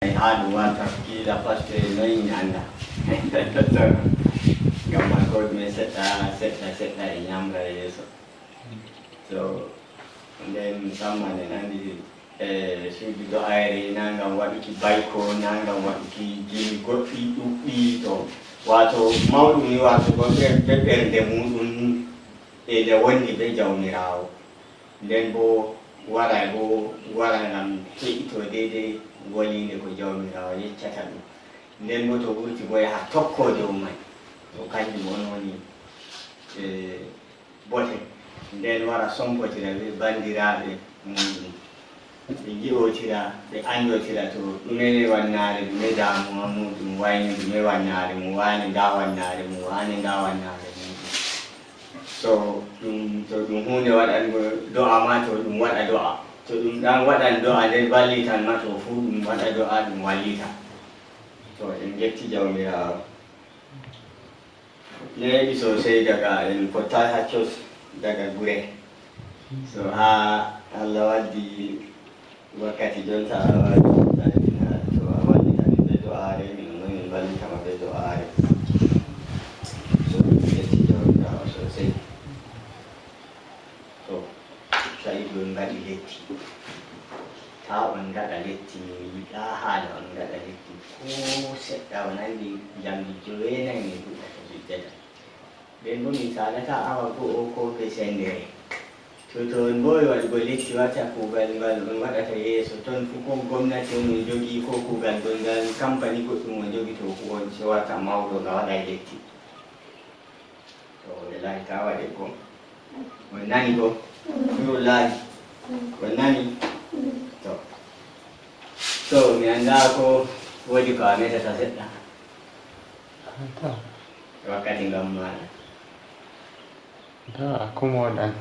Ha ɗum warta kila pasteur noyi mi anda ngam man ko ɗume seɗɗa seɗɗa seɗɗa e ñamra yeeso. So nden musamman en andi e suudu do'ayre na ngam waɗuki bayko, na ngam waɗuki gimi goɗɗi ɗuɗɗi. To wato mawɗum ni wartugo be ɓernde muɗum e nde wondi be Jawmirawo, nden bo wara bo wara ngam heɗito deydey wolinde ko Jawmirawo yeccata ɗum, nden bo to wurti bo yaha tokko dow may. To kanjum on woni e bote. Nden wara sompotira be bandiraɓe muɗum, ɓe gi'otira, ɓe andotira to ɗumene wannare, ɗume damuwa muɗum wayni, ɗume wannare mum wane, nda wannare mum wane, nda wannare muɗum. So ɗum to ɗum hunde waɗango do'a ma, to ɗum waɗa do'a, to ɗum ɗan waɗan do'a nder ballitan ma, to fuu ɗum waɗa do'a, ɗum wallita. To en getti Jawmirawo neeɓi sosai daga en fottai ha church daga gure. So ha Allah waddi wakkati jonta to a wallitani be do'are, min noon min ballitama be do'are. So min getti Jawmirawo sosai. To Saidu, on ngaɗi letti, ta on ngaɗa letti. Mi yiɗa haala on ngaɗa letti ko seɗɗa. On andi jamdi 9 min fuɗɗata sujjada, nden bo min salata awa 1 ko be sendere. To on mbowi waɗugo letti, warta kuugal ngal on waɗata yeeso toon fu, ko gomnati on on jogi, ko kuugal gongal compagnie goɗɗum on jogi, to fu on so warta mawɗo nga waɗay letti. To wallahi ta waɗe ko on nani ko ɗum laari on nani. To mi annda ko woodi ko a metata seɗɗa wakkati ngam maɗa. Da, kumoɗan.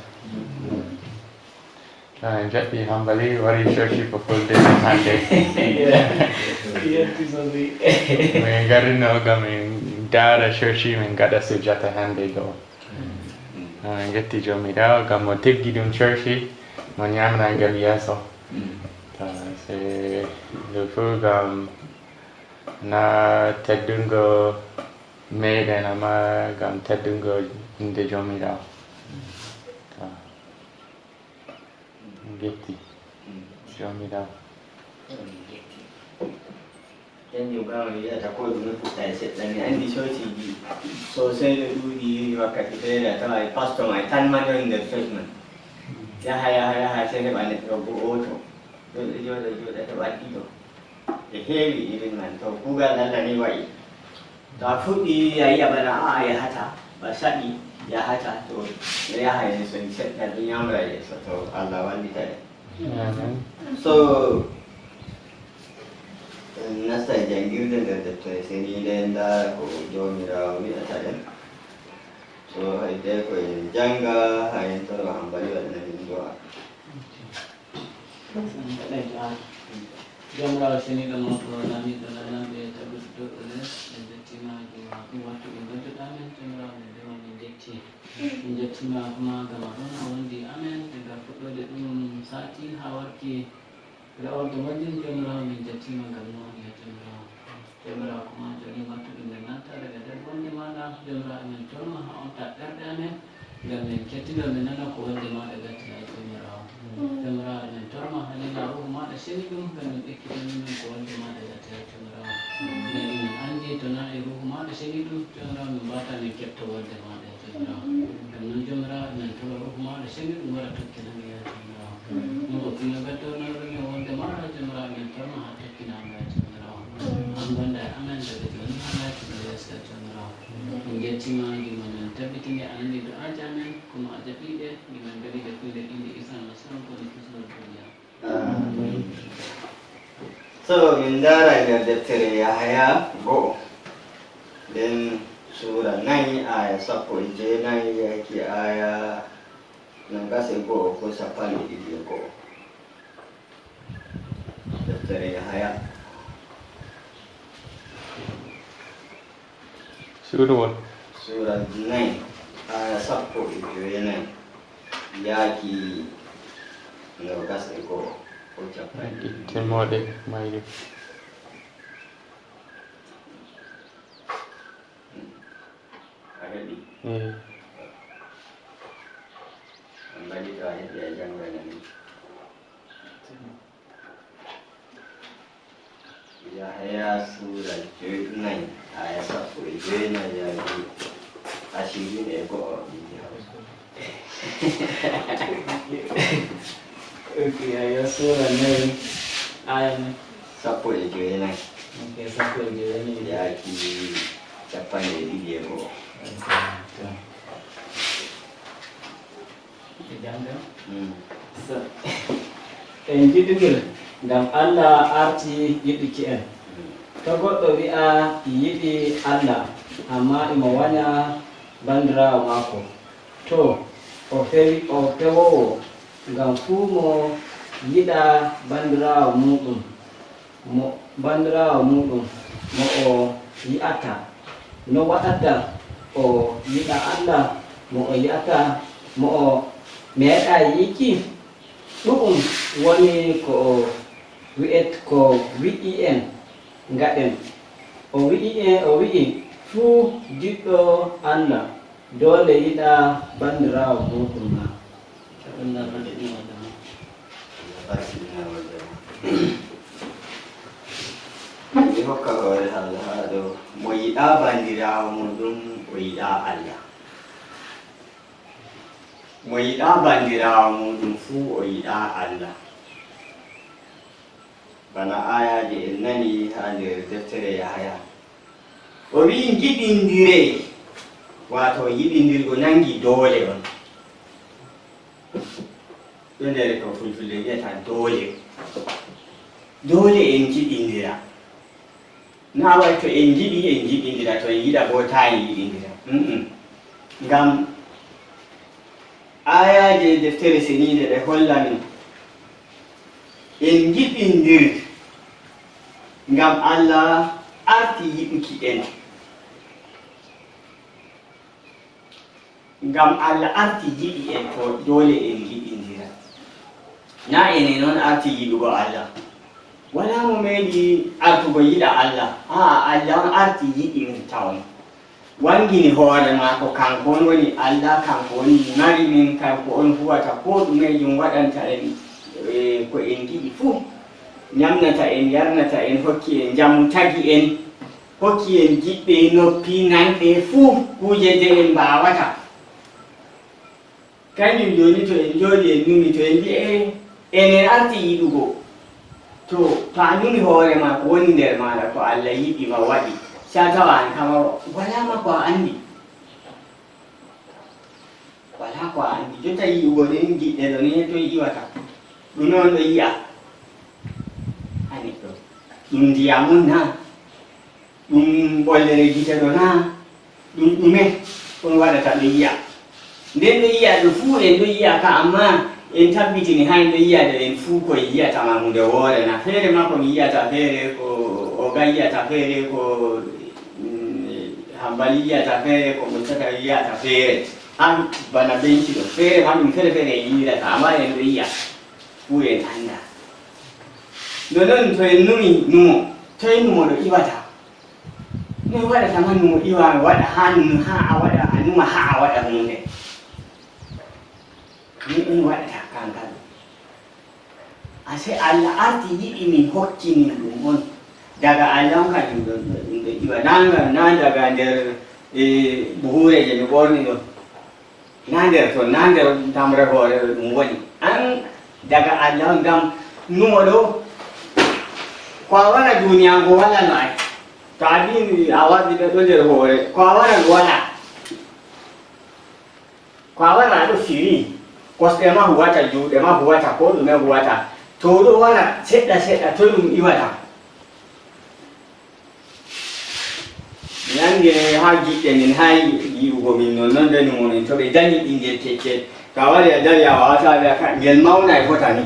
En jaɓɓi Hambali wari coci Fulfulde hande. Yetti sosai. Min garino ngam min dara coci, min gaɗa sujata hande ɗo. En getti Jomirawo ngam mo tiggi ɗum coci, mo nyamra ngel yeeso. To sai ɗo fu ngam na teddungo meɗen, amma ngam teddungo inde Jomirawo. To en getti Jomirawo. Kanjum kam mi wiyata ko ɗume fuɗɗa e seɗɗa. Mi andi cociji sosai ɗo ɗuuɗi. Wakkati feere a tawa pasteur mai tan ma ɗon nder church man, yaha yaha yaha sai heɓa neɗɗo go'oto ɗo jooɗa jooɗa heɓa ɗiɗo e heewi irin man. To kuugal Allah ni wa'i, to a fuɗɗi a yi'a bana a yahata ba saɗi yahata, to ɗo yaha yeeso ni seɗɗa, ɗo nyamra yeeso. To Allah wallita en. Amen. So en nasta e jangirde nder deftere seniinde, ndaara ko Joomiraawo wi'ata en. So hayde ko en janga ha en toro Hambali waɗana min do'a. Gaɗa du'a. Jomirawo seniɗo, mawɗo, laamiɗo lalamɓe, taguɗo dow e les, en jettima juma ɗum wattu ɗum gadduɗa men. Jomirawo, min dewa, min jetti, min jettima kuma ngam a ɗon a wondi amen daga fuɗɗode ɗum sati ha warti lawol majjum. Jomirawo, min jettima ngam noon ya Jomirawo. Jomirawo, kuma joni wattu ɗum min nanta daga nder bonde maɗa. Jomirawo, amin torma ha onta ɓerɗe amen ngam min kettino, min nana ko wonde maɗa gatti ya Jomirawo. Jomirawo, amin torma halila ruhu maɗa seni ɗum ngam min ekkitini min ko wonde maɗa gatti ya Jomirawo. Ngam min andi to na e ruhu maɗa seni ɗum, Jomirawo, min mbata min keɓta wolde maɗa ya Jomirawo. Ngam noon, Jomirawo, amin toro ruhu maɗa seni ɗum wara tokkinami ya Jomirawo. Ɗum ko kino gaddornoɗum e wolde maɗa. Jomirawo, amin torma ha tokkinama ya Jomirawo. An gonda e amen daga joni ha latiɗo yeeso ya Jomirawo. Min gettima gima min tabbitini a nani du'aji amen, kuma a jaɓiɗe. Gimin gaɗiɗe fu nder inde Isa Almasihu koni kisnol duniya. Amen. So min ndara nder deftere Yahaya 1, nden sura 4, aya 19 yaki aya 21 ko 21, deftere Yahaya. Suruwol. Sura 4, aya 19 yaaki 21 ko 20. Timmoɗe mayri. Yahaya sura 9, aya 19 yaaki 21 bindi Hausa. Ok, Yahaya sura 4, aya mai. 19. Ok, 19. Yaaki 21. To. Janga. So, en jiɗugel ngam Allah arti yiɗuki en. To goɗɗo wi'a yiɗi Allah amma imo wanya bandirawo maako, to o fewi o fewowo, ngam fuu mo yiɗa bandirawo muɗum mo bandirawo muɗum mo o yi'ata, no waɗata o yiɗa Allah mo o yi'ata, mo o meeɗa yiki? Ɗu'um woni ko o wi'et ko wi'i en ngaɗen. O wi'i en, o wi'i fuu jiɗɗo Allah dole yiɗa bandirawo muɗum ma. Allah barkiɗina jama. Allah barkiɗina jama. Mi hokka hoore Allah haa ɗo: mo yiɗa bandirawo muɗum, o yiɗa Allah. Mo yiɗa bandirawo muɗum fuu, o yiɗa Allah. Bana ayaji en nani ha nder deftere Yahaya, o wi giɗindire, wato yiɗindirgo nangi doole on ɗo nder ko Fulfulde wiyata doole. Doole en jiɗindira, na way to en jiɗi en jiɗindira, to en yiɗa bo ta en yiɗindira. Ngam ayaje deftere senide ɗe holla min en giɗindir, ngam Allah arti yiɗuki en, ngam Allah arti yiɗi en, to dole en giɗindira. Na ene noon arti yiɗugo Allah, wala mo meeɗi artugo yiɗa Allah. Aa, Allah on arti yiɗi min tawon, wangini hoore maako. Kanko on woni Allah, kanko woni mari min, kanko on huwata ko ɗumejum, waɗanta en ko en giɗi fuu, ñamnata en, yarnata en, hokki en jamu, tagi en, hokki en giɗɓe, noppi, nanɗe, fuu kuje de en mbawata. Kanjum joni to en jooɗi en numi, to en mbi e enen arti yiɗugo, to a numi hoore ma ko woni nder maɗa, ko Allah yiɗima waɗi, sa tawa an kama walama ko a andi, wala ko a andi. Jotta yi'ugo ɗen giɗɗe ɗo ni toye iwata? Ɗume on ɗo yi'a ha neɗɗo? Ɗum ndiyam on na? Ɗum ɓollere gite ɗo na? Ɗum ɗume on waɗata ɗo yi'a? Nden ɗo yi'a ɗo fuu en ɗo yi'a ka, amma en tabbitini ha en ɗo yi'a ɗo en fuu koye yiyatama hunde woore na? Feere ma komi yiyata feere, ko oga yiyata feere, ko hambali yiyata feere, ko moccata yiyata feere, ha bana benci ɗo feere ma, ɗum feere feere en yirata, amma en ɗo yi'a fuu en anda. Nonon to en numi numo, toye numo ɗo iwata? Noy waɗata ma numo iwa waɗa ha ha a waɗa a numa ha a waɗa hunde ni on waɗata kankan? Ase Allah arti yiɗi min, hokkinin ɗum on daga Allah on. Kadi ɗum ɗo iwa na na daga nder buhure je mi ɓorni ɗo, na nder to, na nder tamre hoore ɗo ɗum woni an, daga Allah on. Ngam numo ɗo ko a wara duniya ngo wala no ay, to a wi a waɗi ɗo ɗo nder hoore, ko a wara wala ko a wara aɗo firi, kosɗe ma huwata, juuɗe ma huwata, ko ɗume huwata. To ɗo wara seɗɗa seɗɗa, to ɗum iwata? Mi andi ha giɗɗe min ha yi'ugo min nonnon nde numo min to ɓe dañi ɓinngel keccel, to a wari a dari, a wawata wiya ka ngel mawna e fota ni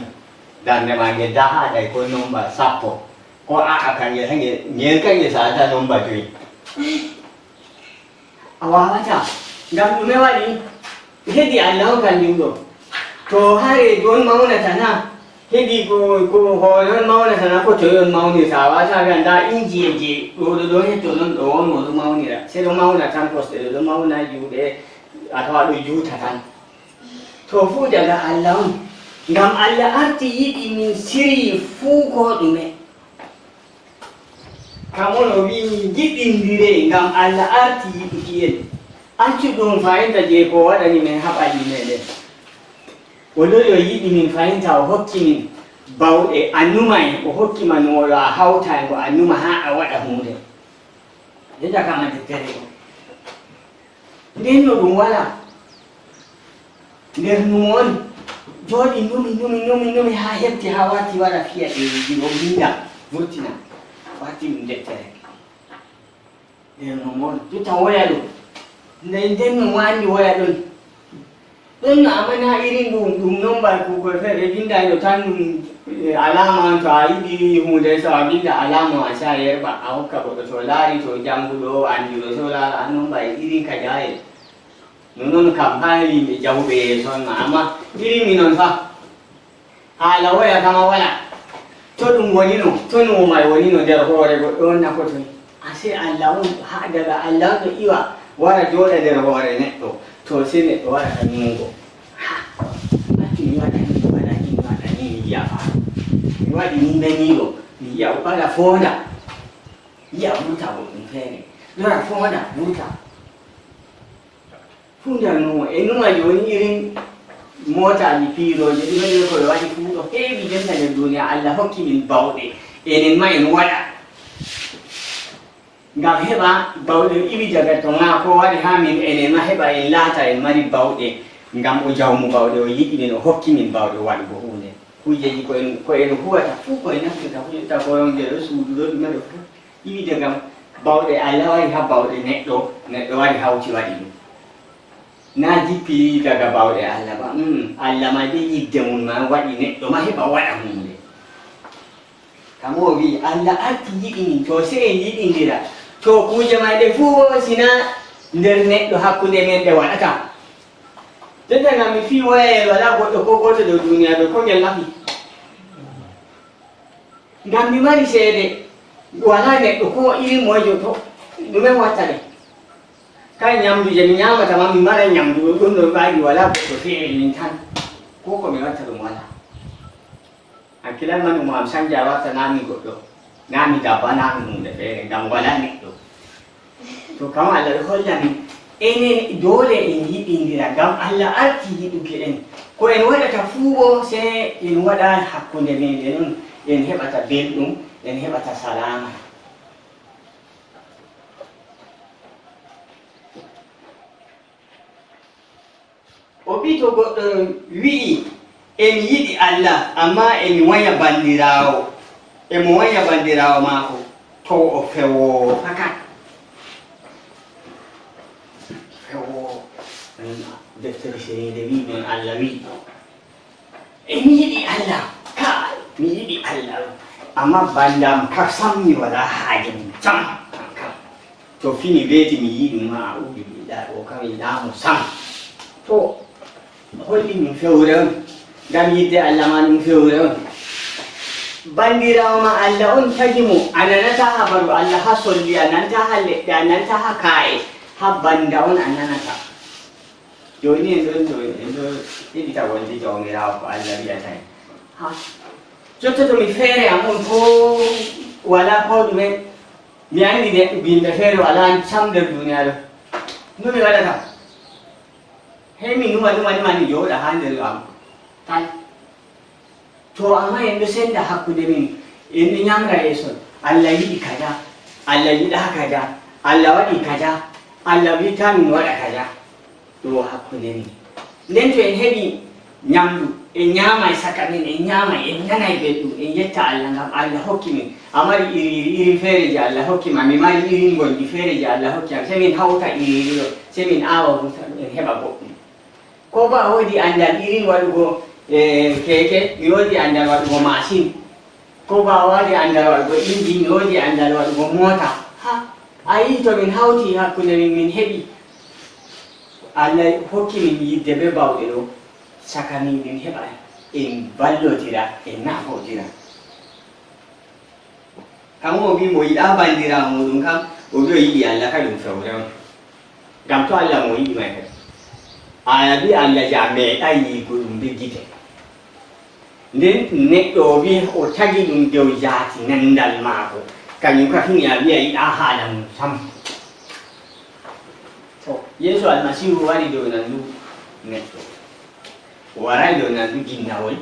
darnde ma ngel da haɗay ko nomba 10 ko a'a, kangel ha ngel kangel sa'ata nomba 5, a wawata. Ngam ɗume waɗi hedi Allah on kanjum ɗo? To ha reedu on mawnata na? Heɗi ko hoore on mawnata na? Ko toye on mawnirta? A wawata wiya nda injiye je ɗo ɗo ɗo hetto non ɗo on mo ɗo mawnira, sey ɗo mawna tan, kosɗe ɗo ɗo mawna, juuɗe a tawa ɗo juuta tan. To fuu daga Allah on, ngam Allah arti yiɗi min siryi fuu ko ɗume. Kam on o wi giɗindire ngam Allah arti yiɗuki en. Accu ɗum fahimta je ko waɗani min ha ɓalli meɗen. O lori o yiɗi min fahimta o hokki min bawɗe a numay o hokkima numoɗo a hawta ngo a numa ha a waɗa hunde. Jonta kama deftere ɗo. Nden no ɗum wala nder numo on jooɗi numi numi numi numi ha hefti ha warti waɗa fiya ɗereji o winda vurtina warti ɗum deftere. Nder numo on jotta woya ɗo nden no mo andi woya ɗon ɗon no amana irin ɗum ɗum nomba kugol feere windaɗo tan ɗum alama on to a yiɗi hunde so a winda alama ma sai a yerɓa a hokka goɗɗo to laari to janguɗo anduɗo so laara a nomba e irin kajaye nonnoon kam ha yimɓe jahuɓe yeeso on ma amma irin minon fa haala waya kama wala to ɗum wonino to numo may wonino nder hoore goɗɗo on nafotoy ase Allah on ha daga Allah on ɗo iwa wara jooɗa nder hoore neɗɗo to sey neɗɗo waɗata numugo ha accu mi waɗa ni mi waɗa ni mi waɗa ni mi yiya fa mi waɗi ni naniɗo mi yiya waɗa fonda yiya vurta goɗɗum feere lora fonda vurta fuu nder numo e numa joni irin motaji piiroje ɗume ɗume ko ɓe waɗi fuu ɗo heewi jonta nder duniya Allah hokki min bawɗe enen ma en waɗa ngam heɓa bawɗe iwi daga to ma ko waɗi ha min enen ma heɓa en laata en mari bawɗe ngam o jawmu bawɗe o yiɗi min o hokki min bawɗe waɗugo hunde kujeji ko en ko en huwata fuu ko en naftirta fu jotta koromje ɗo suudu ɗo ɗume ɗo fuu iwi daga bawɗe Allah wari ha bawɗe neɗɗo neɗɗo wari hawti waɗi ɗum na jippi daga bawɗe Allah ba Allah ma be yidde mum ma waɗi neɗɗo ma heɓa waɗa hunde kam o wi Allah arti yiɗi min to sey en yiɗindira to kuje may ɗe fuu sina nder neɗɗo hakkunde men ɗe waɗata jonta ngam mi fi wayayel wala goɗɗo ko goto dow duniya ɗo ko ngel nafi ngam mi mari seede wala neɗɗo ko irin moyjo to ɗumen watta ɗe kay ñamdu je mi ñamata ma mi mara ñamdu ɗo ɗum ɗo ɓaagi wala goɗɗo feere min tan ko ko mi watta ɗum wala hakkilan ma ɗum am sanja warta nami goɗɗo nami dabba nami hunde feere ngam wala neɗɗo to kam Allah ɗo holla min enen doole en yiɗindira ngam Allah arti yiɗuki en ko en waɗata fuu bo sey en waɗa hakkunde meɗen on en heɓata belɗum en heɓata salama. O wi to goɗɗo wi'i en yiɗi Allah amma emi wanya bandirawo emo wanya bandirawo maako to o fewowo fakat fewowo deftere seniinde wi non Allah wi emi yiɗi Allah ka mi yiɗi Allah amma bandam ka sam mi wala haaje mum sam kam to fini weeti mi yiɗi ɗum ma audu billah o kam yiɗamo sam to holli min fewre on ngam yidde Allah ma ɗum fewre on bandirawo ma Allah on tagi mo a nanata habaru Allah ha solli a nanta ha leɗɗe a nanta ha ka'e ha banda on a nanata joni en ɗon ɗo en ɗo heɗita wolde jawmirawo ko Allah wiyata en ha jotta to mi feere am on ko wala ko ɗume mi andi neɗɗo yimɓe feere wala sam nder duniya ɗo no mi waɗata hey mi numa numa numa mi jooɗa ha nder am tan to amma en ɗo senda hakkunde min en ɗo ñamra yeeso Allah yiɗi kaja Allah yiɗa kaja Allah waɗi kaja Allah wi ta min waɗa kaja ɗo hakkunde min nden to en heɓi ñamdu en ñamay saka min en ñamay en nanay belɗum en yetta Allah ngam Allah hokki min a mari iriri irin feere je Allah hokkima mi mari irin gonɗi feere je Allah hokki am sey min hawta iriri ɗo sey min awa en heɓa goɗɗum ko bo a woodi andal irin waɗugo keke mi woodi andal waɗugo machine ko bo a waɗi andal waɗugo inji mi woodi andal waɗugo mota ha a yi to min hawti hakkunde min min heɓi Allah hokki min yidde be bawɗe ɗo saka min min heɓa en ballotira en nafotira kam o wi mo yiɗa bandirawo muɗum kam o wi o yiɗi Allah ka ɗum fewre on ngam to Allah mo yiɗi may kadi aya wi Allah je a meeɗay yiigo ɗum be gite nden neɗɗo o wi o tagi ɗum dow jaati nandal maako Kañum ka fini a wiya yiɗa haala mum sam. To Yeeso Almasihu wari dow nandu neɗɗo, o waray dow nandu ginnawol,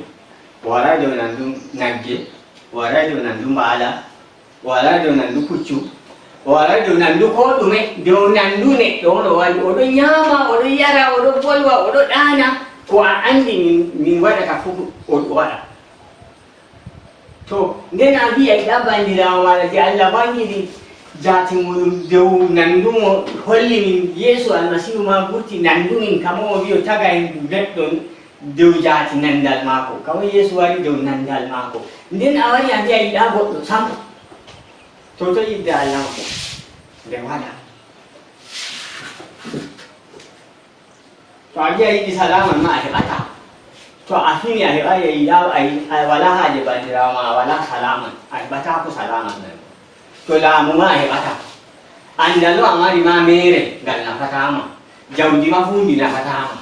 o waray dow nandu nagge, o waray dow nandu mbaala, o waray dow nandu puccu, o waray dow nandu ko ɗume, dow nandu neɗɗo on o wari. Oɗo ñaama, oɗo yara, oɗo bolwa, oɗo ɗaana. Ko a andi min waɗata fuu o waɗa. To nden a wiya yiɗa bandirawo maɗa je Allah wangini jaati muɗum dow nandumo, holli min Yeeso Almasihu ma ɓurti nandumin kama o wi o taga en neɗɗo dow jaati nandal maako, kama Yeeso wari dow nandal maako. Nden a wari a wiya yiɗa goɗɗo sam. To yidde Allah mako nde waɗa. To a wiya yiɗi salaman ma a heɓata. To a fini a heɓa yiɗa, a wala haaje bandirawo ma, a wala salaman, a heɓata ko salaman nan. To laamu ma a heɓata, andal o a mari ma mere ngal nafatama, jawdi ma fuu ndi nafatama.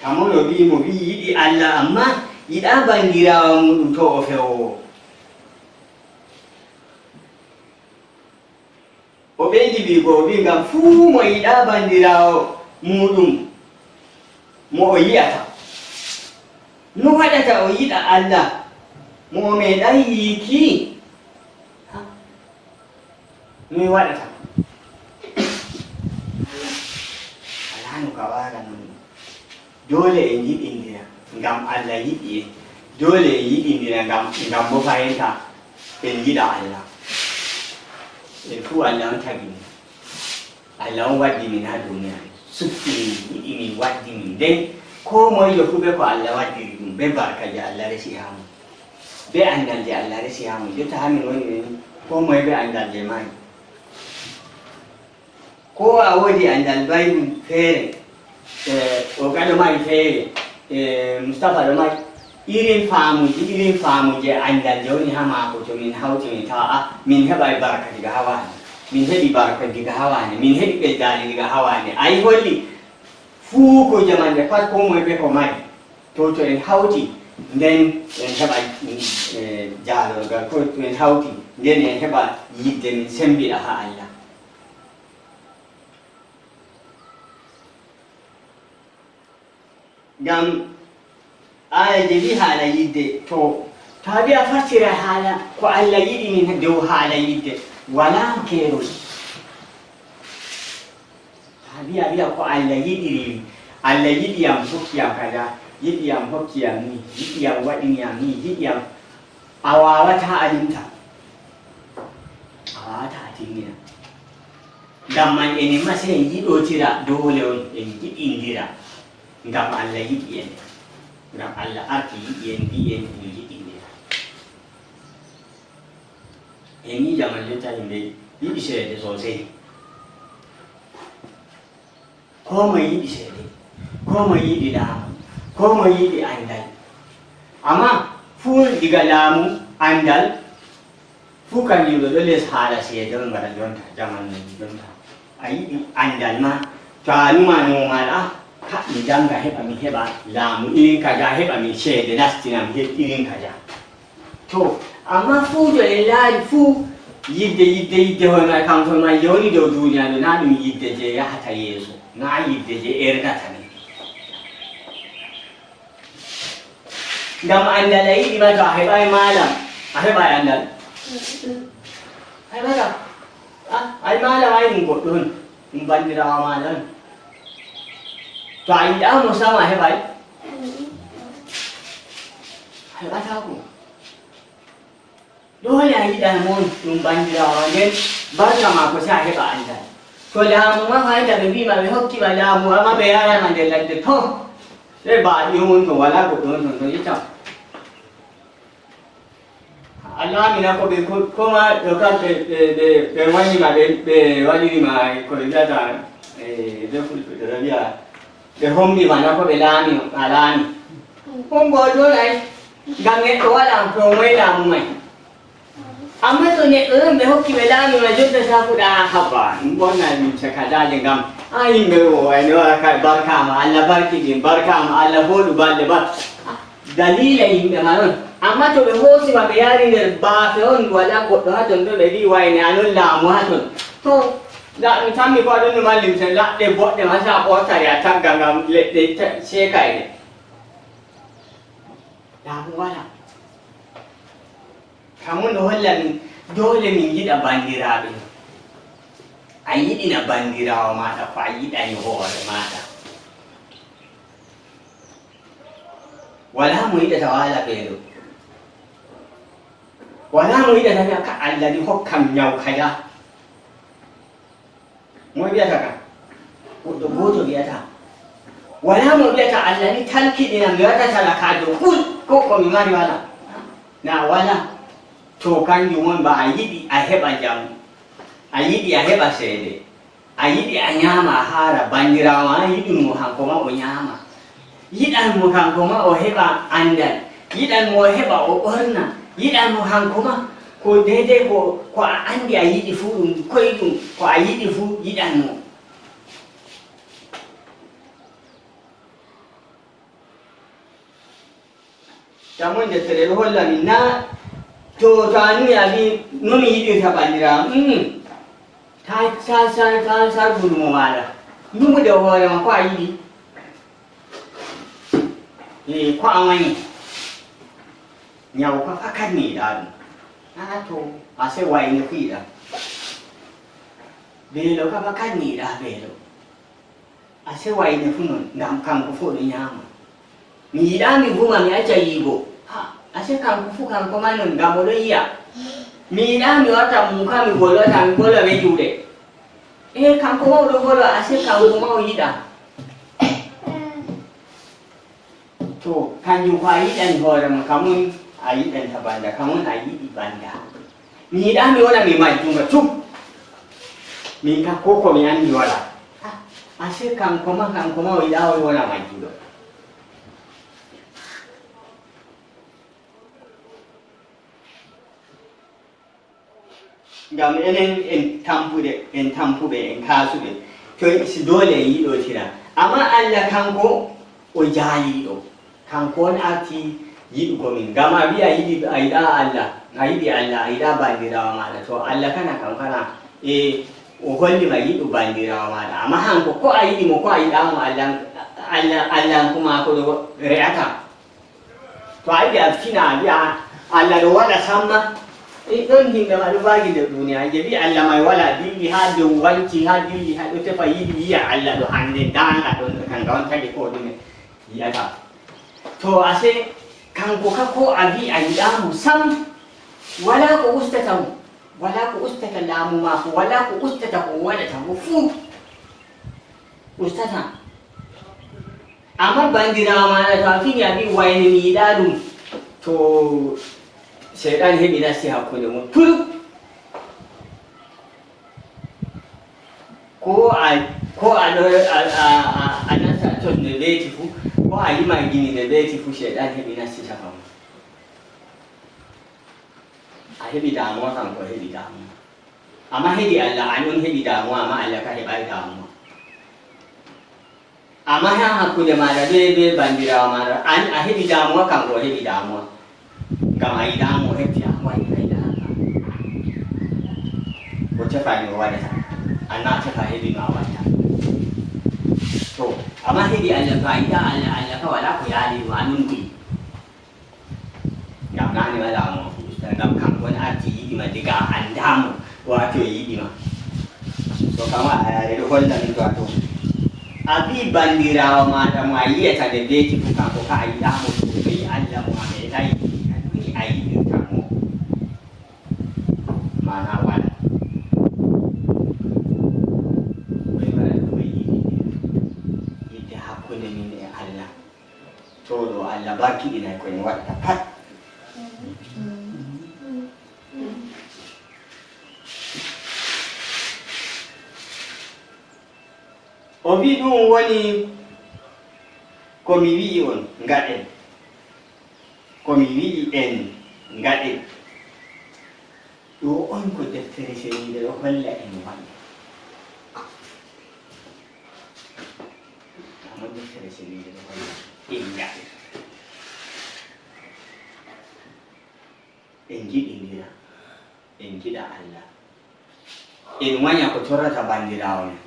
Kamo no wi mo wi yiɗi Allah amma yiɗa bandirawo muɗum, to o fewowo. O ɓeydi wiigo, o wi ngam fuu mo yiɗa bandirawo muɗum mo o yi'ata, no waɗata o yiɗa Allah mo o meeɗay yiiki? Noy waɗata? Wala no ka wara non. Dole en yiɗindira ngam Allah yiɗi en. Dole en yiɗindira ngam bo fahimta en yiɗa Allah. En fuu Allah on tagi min, Allah on waddi min ha duniya, supti min, yiɗi min, waddi min. Nden ko moyejo fuu be ko Allah waddiri ɗum, be barka je Allah resi ha mum, be andal je Allah resi ha mum. Jotta ha min woni ni, ko moye be andal je mari. Ko a woodi andal Bible feere, o gaɗo mari feere, Moustapha ɗo mari irin faamuji, irin faamu je andal je woni ha maako. To min hawti, min tawa a min heɓay barka diga hawane, min heɓi barka diga hawane, min heɓi ɓeddali diga hawane. Ayi holli fuu kuje man ɗe pat, ko moye be ko mari. To en hawti, nden en heɓa jalorgal. Ko to en hawti, nden en heɓa yidde min sembiɗa ha Allah. Ngam aya je wi haala yidde, to a wi a fassira haala ko Allah yiɗi min dow haala yidde, wala kerol. To a wiya ko Allah yiɗiri, Allah yiɗiyam hokkiyam kaza, yiɗiyam hokkiyam ni, yiɗiyam waɗiniyam ni, yiɗiyam, a wawata a limta, a wawata a timmina. Ngam man enen ma sey en yiɗotira. Dole on en yiɗindira ngam Allah yiɗi en, ngam Allah arti yiɗi en, mbi en en yiɗindira. En yi jaman jotta yimɓe yiɗi seede sosai. Ko moye yiɗi seede, ko moye yiɗi laamu, ko moye yiɗi andal. Amma fuu diga laamu, andal fuu kanjum ɗo ɗo les haala seede on mbaɗa jonta. Jaman men jonta a yiɗi andal ma, to a numa nomal a ka mi janga heɓa mi heɓa laamu irin kaja, heɓa mi ceede nastinam irin kaja. To amma fuu to en laari fuu yidde, yidde, yidde hoye may kanko may joni dow duniya ɗo, na ɗum yidde je yahata yeeso, na yidde je erdata min. Ngam andal a yiɗi ma, to a heɓay malam, a heɓay andal, a heɓata. Ay malam ay ɗum goɗɗo on, ɗum bandirawo maɗa on. To a yiɗamo sam, a heɓay, a heɓatako. Dole a yiɗamo on, ɗum bandirawo. Nden barka mako sai a heɓa andal. To laamu ma fayida, ɓe mbima ɓe hokkima laamu, amma ɓe yarama nder ladde, to sey baaɗi on, to wala goɗɗo on ton, to yetta a laamina ko ɓe koma ɗo kam ɓe wannima, ɓe waɗirima ko ɓe wiyata ɓe Fulɓe ɗo wiya ɓe hombima na ko ɓe laami, a laami hombo dole ay. Ngam neɗɗo waɗa to moye laamu may. Amma to neɗɗo ɗon ɓe hokki ɓe laami ma, jotta safuɗa habba ɗum ɓorna limse kajaje, ngam a yimɓe o ayne wara ka barkama Allah barkiɗin, barkama Allah foɗu balɗe ba. Dalila yimɓe ma non, amma to ɓe hoosima ɓe yaari nder baafe on, wala goɗɗo ha ton ɗo, ɓe wi wayne anon laamu ha ton to mi tammi ko aɗon numa limse laɗɗe boɗɗe ma sa ɓortare a tagga ngam leɗɗe seekayɗe laamu wala. Kamun ɗo holla min dole min yiɗa bandiraɓe. A yiɗina bandirawo maɗa ko a yiɗani hoore maɗa. Wala mo yiɗata wala ɓeeɗo, wala mo yiɗata wiya ka Allah ni hokkam nyaw kaza. Mo wiyata ka goɗɗo goto wiyata. Wala mo wiyata Allah ni talkiɗina mi wata talakajo kul ko komi mari wala na wala. To kanjum on ba a yiɗi a heɓa jamu, a yiɗi a heɓa seede, a yiɗi a ñaama a haara, bandirawo ma yiɗunmo hanko ma o ñaama, yiɗan mo kanko ma o heɓa andal, yiɗan mo o heɓa o ɓorna, yiɗan mo hanko ma ko deydey ko a andi a yiɗi fuu ɗum koyɗum ko a yiɗi fuu yiɗan mo. Tamon deftere ɗo holla min na to a numi a wi nomi yiɗirta bandirawo ta ta ta ta sargunumo maɗa numude hoorema ko a yiɗi e ko a wañi ñaw ka fakat mi yiɗa ɗum a to ase wayne fu yiɗa beelo ka fakat mi yiɗa beelo ase wayne fu non ngam kanko fu oɗo ñaama mi yiɗa mi vuma mi acca yiigo ha ase kanko fu kanko ma non ngam oɗo yiya mi yiɗa mi warta muka mi golwata mi golwa be juuɗe e kanko ma oɗo golwa ase kanko ma o yiɗa. To kanjum ko a yiɗani hoorema kamun a yiɗanta banda, kamun a yiɗi banda. Mi yiɗa mi wona mi majjunga tum min ka ko komi andi wala ase kanko ma o yiɗa o wona majjuɗo. Ngam enen en tampuɗe, en tampuɓe, en kaasuɓe to si dole en yiɗotira. Amma Allah kanko o jaaliɗo, kanko on arti yiɗugo min. Ngam a wi a yiɗi a yiɗa Allah, a yiɗi Allah, a yiɗa bandirawo maɗa, to Allah kana kam kana e o hollima yiɗu bandirawo maɗa. Amma hanko ko a yiɗimo ko a yiɗamo Allah Allahnko mako ɗo re'ata. To a yiɗi a fina a wiya Allah ɗo waɗa samma e ɗon himɓe ma ɗo baagi nder duniya je wi Allah may wala dilli ha dow wanci ha dilli ha ɗo tefa yiɗi yiya Allah ɗo hande danga ɗon kanga on tagi ko ɗume yiyata. To ase kanko ka ko a wi a yiɗamo sam wala ko ustata mo, wala ko ustata laamu maako, wala ko ustata ko waɗata mo fuu ustata. Amma bandirawo maɗa to a fini a wi wayne mi yiɗa ɗum, to seyɗan heɓi nasti hakkunde mum pulup ko a ko a ɗo a nasta ton nde weeti fuu, ko a yima gini nde weeti fuu, seyɗan heɓi nasti caka mum. A heɓi damuwa, kanko heɓi damuwa. Amma heɗi Allah an on heɓi damuwa, amma Allah ka heɓay damuwa. Amma ha hakkunde maɗa be bandirawo maɗa an a heɓi damuwa, kanko o heɓi damuwa ngam a yiɗamo o heɓti a wayne a yiɗaka o tefani o waɗata anna a tefa heɓi no a watta. To amma heɗi Allah to a yiɗa Allah, Allah ka wala ko yaali ɗum anon ɗum ngam nane wala mo fu usta ngam kanko on arti yiɗima diga a andamo wato e yiɗima. To kama ayare ɗo holla min to a to a wi bandirawo maɗa mo a yiyata nde weeti fu kanko ka a yiɗamo, to ɓe Allah mo a meeɗayi ni a yiɗirta mo mana wala ɓe mbaɗa ɗum e yiɗi yidde hakkunde min e Allah. To ɗo Allah barkiɗinay koen waɗata pat. O wi ɗum woni komi wi'i on ngaɗen, komi wi'i en ngaɗen ɗo on ko deftere seniinde ɗo holla en waɗi. Amma deftere seniinde ɗo holla en ngaɗen. En giɗindira, en giɗa Allah, en wanya ko torrata bandirawo men,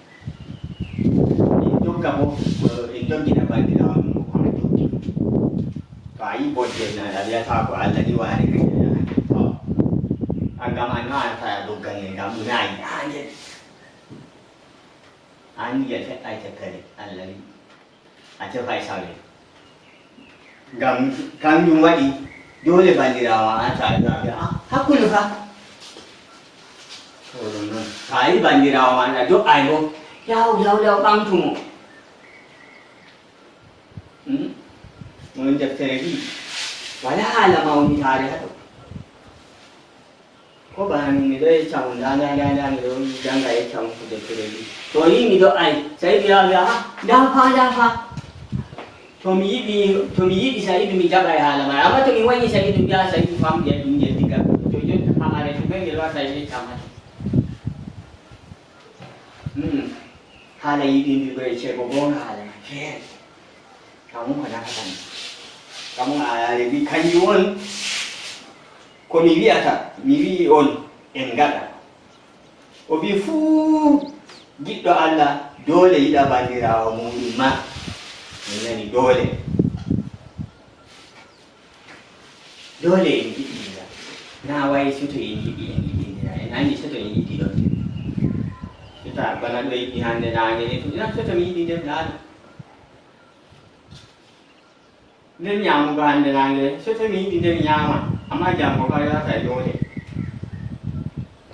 en dogga bo en doggina bandirawo men ko a doggi. To a yi bodde na a wiyata ko Allah ni wari kangel an gam an ma ta a doggangel ngam ɗume a yiɗa ngel an ngel feɗɗay teppere. Allah wi a tefay sawel ngam kanjum waɗi dole bandirawo an ta a hakkulu fa. To ɗum noon to a yi bandirawo maɗa do'ay bo yaw yaw yaw ɓamtumo on. Deftere wi wala haala mawnitaare haɗo ko bana min miɗo yecca mo nda nda nda nda miɗo janga yecca mo ko deftere wi. To yi mi do'ay sey wiya wiya ha ndafa ndafa. To mi yiɗi, to mi yiɗi Saidu, mi jaɓay haala may, amma to mi wañi Saidu, mbiya Saidu famɗi ɓinngel diga to jonta pamare to ɓengel wa Saidu yeccamata haala yiɗindirgo e ceego gonga haala ma feere kamum ko nafata ni kamum ayare wi kanjum on komi wiyata. Mi wii on en gaɗa o wi fuu giɗɗo Allah doole yiɗa bandirawo muɗum ma. Min nani doole doole en giɗɗindira na wayi soto en yiɗi en giɗɗindira en andi soto en yiɗi ɗon sota bana ɗo yiɗi hande nange ni to ina soto mi yiɗi nder ɗaɗo nder ñamugo hande nange soto mi yiɗi nder ñaama, amma jango ka yata e doole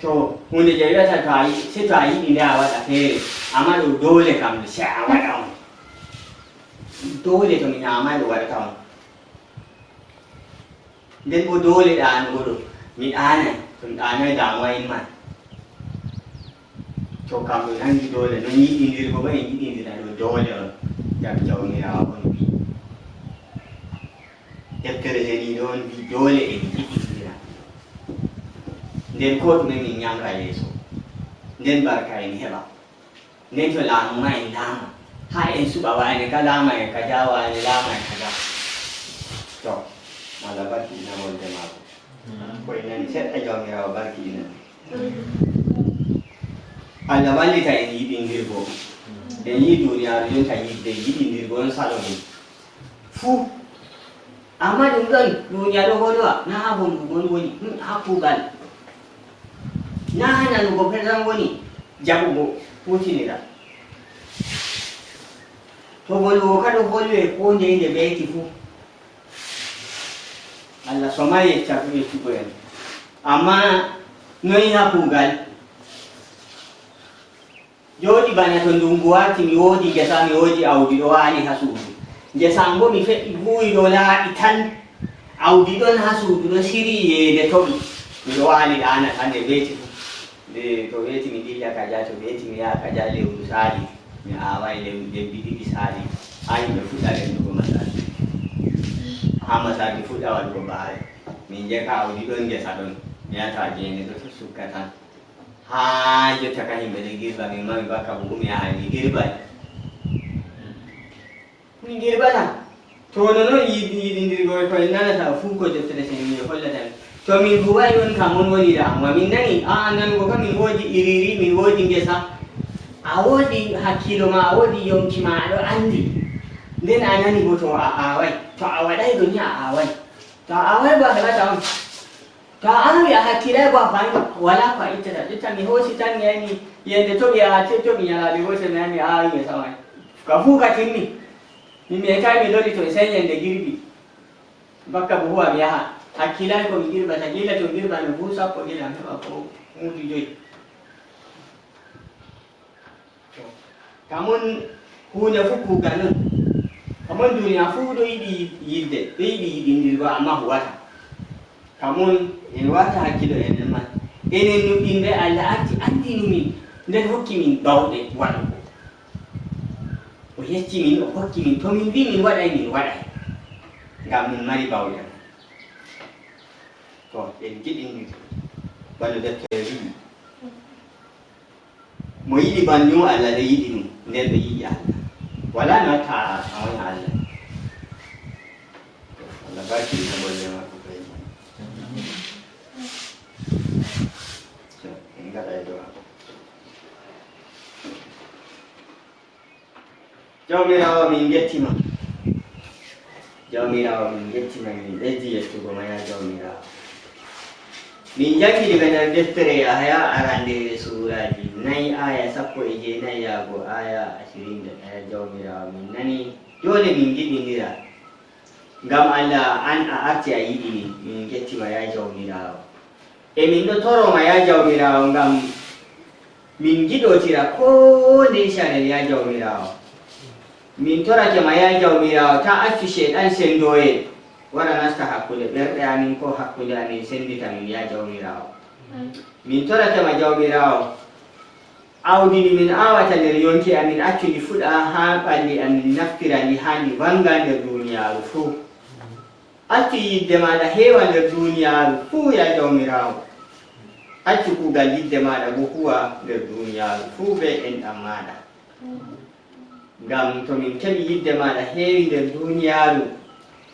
to hunde je wiyata to a se to a yiɗi nde a waɗa feere, amma ɗo doole kam se a waɗa on doole to mi ñaamay ɗo waɗata on. Nden bo doole ɗanugo ɗo mi ɗanay, to mi ɗanay damuwa imman. To kam ɗo nangi doole non yiɗindirgo bo en yiɗindira ɗo doole on ngam jawmirawo on wi deftere seniɗo on wi doole en yiɗindira. Nden ko ɗume min ñamra yeeso, nden barka en heɓa, nden to laamu ma en laama ha en suɓa wane ka laama en kaja, wane laama en kaja. To Allah barkiɗina wolde maako koye nani seɗɗa. Jawmirawo barkiɗina, Allah wallita en yiɗindirgo. En yi duniyaru jonta yidde yiɗindirgo on salo min fuu, amma ɗum ɗon duniya ɗo holwa na ha bondugon woni ha kuugal na ha nanugo tan woni jaɓugo hutinira. To wolwugo ka ɗo holwe ko ndey nde ɓeeti fuu Allah soma yecca yeccugo en, amma noyi ha kuugal jooɗi bana to ndungu warti mi woodi ngesa, mi woodi awdi ɗo waali ha suudu. Ngesa bo mi feƴƴi buuyi ɗo laaɓi tan, awdi ɗon ha suudu ɗo siri yeede toɓi, miɗo waali ɗana tan nde weeti fu nde to weeti mi dilla kaja, to weeti mi yaha kaja. Lewru saali mi away, lewru lebbi 2 saali ha yimɓe fuɗɗa rendugo masardi, ha masardi fuɗɗa waɗugo baare, min jeka awdi ɗon ngesa ɗon mi yahata gene ɗo to sukka tan ha jotta ka himɓe ɗo girba. Min ma mi bakka buhu mi yaha mi girbay, mi girbata. To nonon yiɗindirgo ko en nanata fuu ko deftere seniɗo hollata en to min huway on kam on woni damuwa. Min nani a nanugo kam min woodi iriri, min woodi ngesa, a woodi hakkilo ma, a woodi yonki ma, aɗo andi. Nden a nani bo to a away, to a waɗay ɗo ni a away, to a away bo a heɓata on, to a awi a hakkilay bo a fami wala ko a ittata. Ƴetta mi hoosi tan mi yani yende toɓi a toɓi ñalaɗe gotel mi yani mi awi ngesa may ka fuu ka timmi. Mi metay mi lori to sey yende girbi bakka buhuwa mi yaha hakkilay ko mi girbata gila to girbami buhu 10 gila mi heɓa ko mudu 5. Kamon hunde fuu kuugal non kamon duniya fuu ɗo yiɗi yidde, ɗo yiɗi yiɗindirgo, amma huwata kamon en wata hakkilo enen man enen nuɗɗinɓe. Allah arti andini min nden hokki min bawɗe waɗugo, o yecci min, o hokki min to min wi min waɗay, min waɗay ngam min mari bawɗe. To en giɗindir bano deftere wi mo yiɗi banndum Allah ɗo yiɗi ɗum, nden ɗo yiɗi Allah wala no watta a wona Allah. Allah barkiɗina bolle makko koye. Jawmirawo, min gettima. Jawmirawo, min gettima, min ɓesdi yettugo ma, ya Jawmirawo. Min jangi diga nder deftere Yahaya arande, suraji 4, aya 19 yaago aya 21. Jawmirawo, min nani dole min giɗidira ngam Allah an a arti a yiɗi min. Min gettima, ya Jawmirawo. E min ɗo toroma, ya Jawmirawo, ngam min giɗotira ko nde carel, ya Jawmirawo. Min torake ma, ya Jawmirawo, ta accu sheɗan sendoyen wara nasta hakkunde ɓerɗe amin ko hakkunde amin sendita min, ya Jawmirawo. Min torake ma, Jawmirawo, awdini min awata nder yonki amin, accu ndi fuɗa ha ɓalli amin, naftira ndi ha ndi wanga nder duniyaru fuu. Accu yidde maɗa heewa nder duniyaru fuu, ya Jawmirawo. Accu kugal yidde maɗa bo huwa nder duniyaru fuu be enɗam maɗa, ngam to min keɓi yidde maɗa heewi nder duniyaru,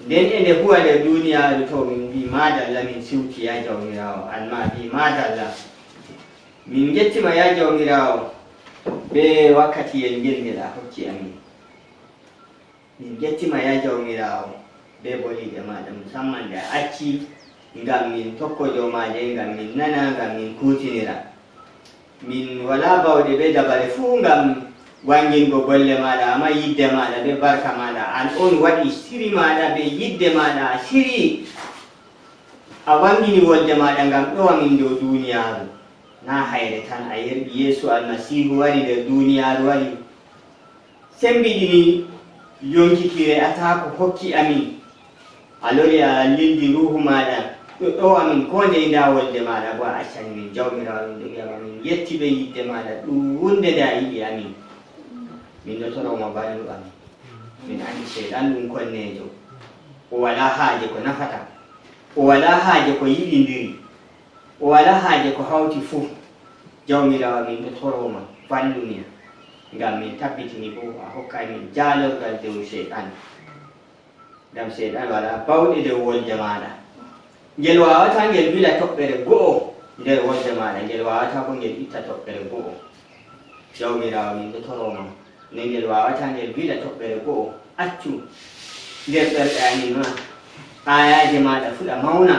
nden e nde huwa nder duniyaru, to min mbi madalla, min siwti, ya Jawmirawo. An ma mbi madalla. Min gettima, ya Jawmirawo, be wakkatiyel ngel ngel a hokki amin. Min gettima, ya Jawmirawo, be boliɗe maɗa, musamman nde a acci ngam min tokko jomaje, ngam min nana, ngam min kutinira. Min wala bawɗe be dabare fuu ngam wangingo golle maɗa, amma yidde maɗa be barka maɗa, an on waɗi siri maɗa be yidde maɗa, a siri a wangini wolde maɗa ngam ɗowa min dow duniyaru. Na hayre tan, a yerɓi Yeesu Almasihu wari nder duniyaru, wari sembiɗini yonkitire ata ko hokki amin. A lori a lildi ruhu maɗa ɗo ɗo amin ko nde nda wolde maɗa bo a accani min. Jawmirawo, min ɗo wiyama min yetti ɓe yidde maɗa ɗuwunde nde a yiɗi amin. Min ɗo toroma, ballu amin. Min andi seyɗan ɗum konnejo, o wala haaje ko nafata, o wala haaje ko yiɗidiri, o wala haaje ko hawti fuu. Jawmirawo, min ɗo toroma, ballumin, ngam min tabbitini bo a hokkay min jalorgal dow seyɗan, ngam seyɗan wala bawɗe dow wolde maɗa. Ngel wawata ngel wila toɓɓere go'o nder wolde maɗa, ngel wawata bo ngel itta toɓɓere go'o. Jawmirawo, min ɗo toroma, nde ngel wawata ngel wila toɓɓere go'o, accu nder ɓerɗe amin ma ayaje maɗa fuɗa mawna,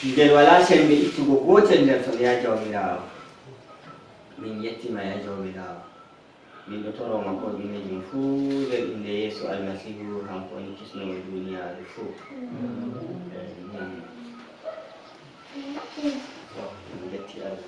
ngel wala sembe ittugo gotel nder ton, ya Jawmirawo. Min yettima, ya Jawmirawo. Min ɗo toroma ko ɗumejum fuu nder inde Yeesu Almasihu, hanko woni kisnowo duniyaru fuu. Amin. Min yetti Allah.